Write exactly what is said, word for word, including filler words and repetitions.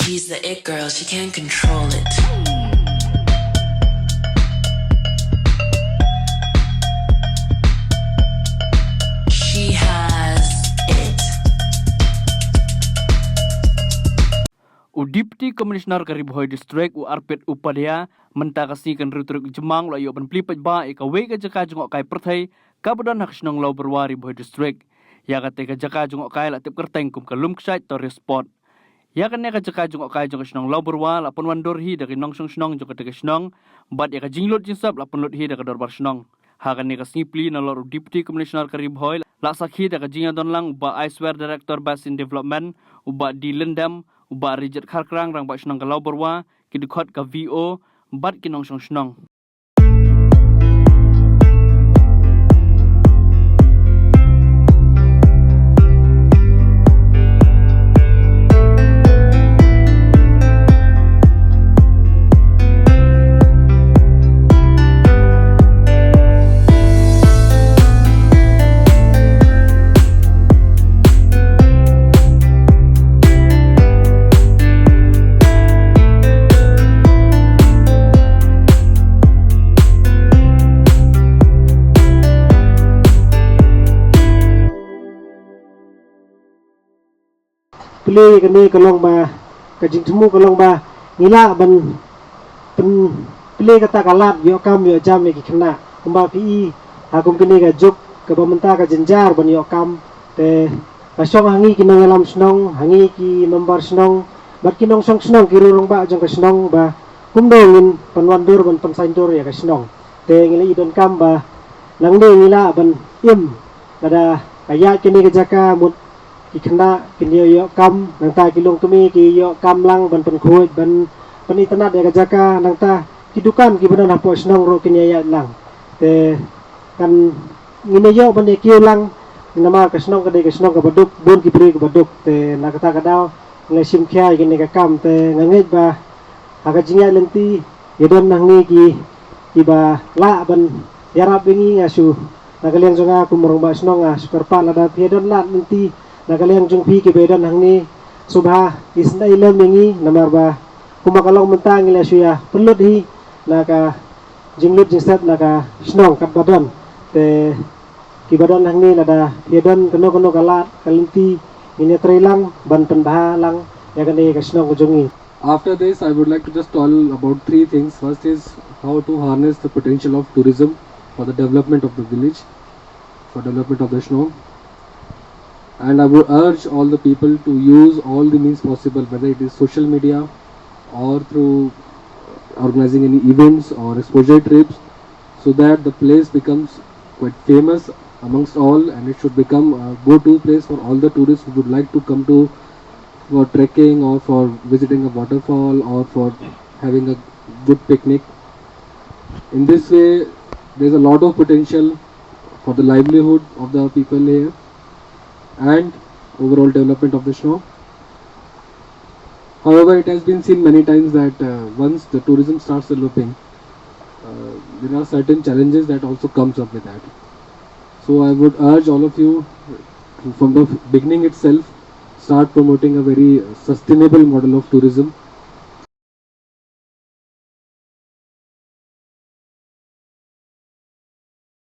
She's the it girl, she can't control it. She has it. U Deputy Commissioner ka Ri Bhoi District, u Arpit Upadhyay, mynta ka sngi ka hynriew tarik Jymmang u la ïoh ban plie paidbah ïa kawei ka jaka jngohkai pyrthei kaba don ha ka shnong Lawbyrwa, Ri Bhoi District. Ïa katei ka jaka jngohkai la tip kyrteng kum ka Lumkshait Tourist Spot. Ïa kane ka jaka jngohkai jong ka shnong Lawbyrwa la pynwandur hi da ki nongshong shnong jong katei ka shnong, bad ïa ka jinglut jingsep la pynlut hi da ka dorbar shnong. Ha kane ka sngi plie, nalor u Deputy Commissioner ka Ri Bhoi la sakhi da ka jingïadon lang u Bah Aiswer, Director Basin Development, u Bah D Lyndem, u Bah Rijit Kharkrang, Rangbah Shnong ka Lawbyrwa, ki dkhot ka V O bad ki nongshong shnong. Plie kane ka long ba ka jingthmu ka long ba ngi lah ban plie kata ka lad ïoh kam ïoh jam ïa ki khynnah. Kumba phi i ha kum kane ka juk kaba mynta ka jynjar ban ïoh kam, te ka shong ha ngi ki nongïalam shnong, ha ngi ki member shnong bad ki nongshong shnong, ki rangbah jong ka shnong ba kumno ngin pynwandur ban pynsaiñdur ïa ka shnong. Te ngi la i donkam ba nangne ngi lah ban im lada ka ïaid kane ka jaka mut ki khynnah kin ïoh kam, nangta ki longkmie ki ïoh kam lang ban pynkhuid, ban pynitynnad ïa ka jaka, nangta ki dukan kiba don hapoh shnong ruh kin ïaid lang. Te kan ngin ïoh ban ïa kiew lang, namar ka shnong ka dei ka shnong kaba duk, bun ki briew kiba duk. Te na kata ka daw nga shim khia ïa kane ka kam, te nga ngeit ba ha ka jingïaid lynti ïa don nangne ki kiba lah ban ïarap ïa ngi. Nga shu, na ka liang jong nga kum rangbah shnong, nga shu kyrpad lada phi don lad lynti na ka liang jong phi kiba don hangne, sngewbha isynei lem ïa ngi, namar ba kumba ka long mynta ngi la shu ïa pynlut hi na ka jinglut jingsep na ka shnong katba don. Te kiba don hangne lada phi don kano kano ka lad ka lynti, ngin ïatrei lang ban pynbha lang ïa kane ka shnong ka jong ngi. After this, I would like to just tell about three things. First is how to harness the potential of tourism for the development of the village, for development of the shnong. And I would urge all the people to use all the means possible, whether it is social media or through organizing any events or exposure trips, so that the place becomes quite famous amongst all, and it should become a go-to place for all the tourists who would like to come to for trekking or for visiting a waterfall or for having a good picnic. In this way, there's a lot of potential for the livelihood of the people here and overall development of the shnong. However, it has been seen many times that uh, once the tourism starts developing, uh, there are certain challenges that also comes up with that. So I would urge all of you, from the beginning itself, start promoting a very sustainable model of tourism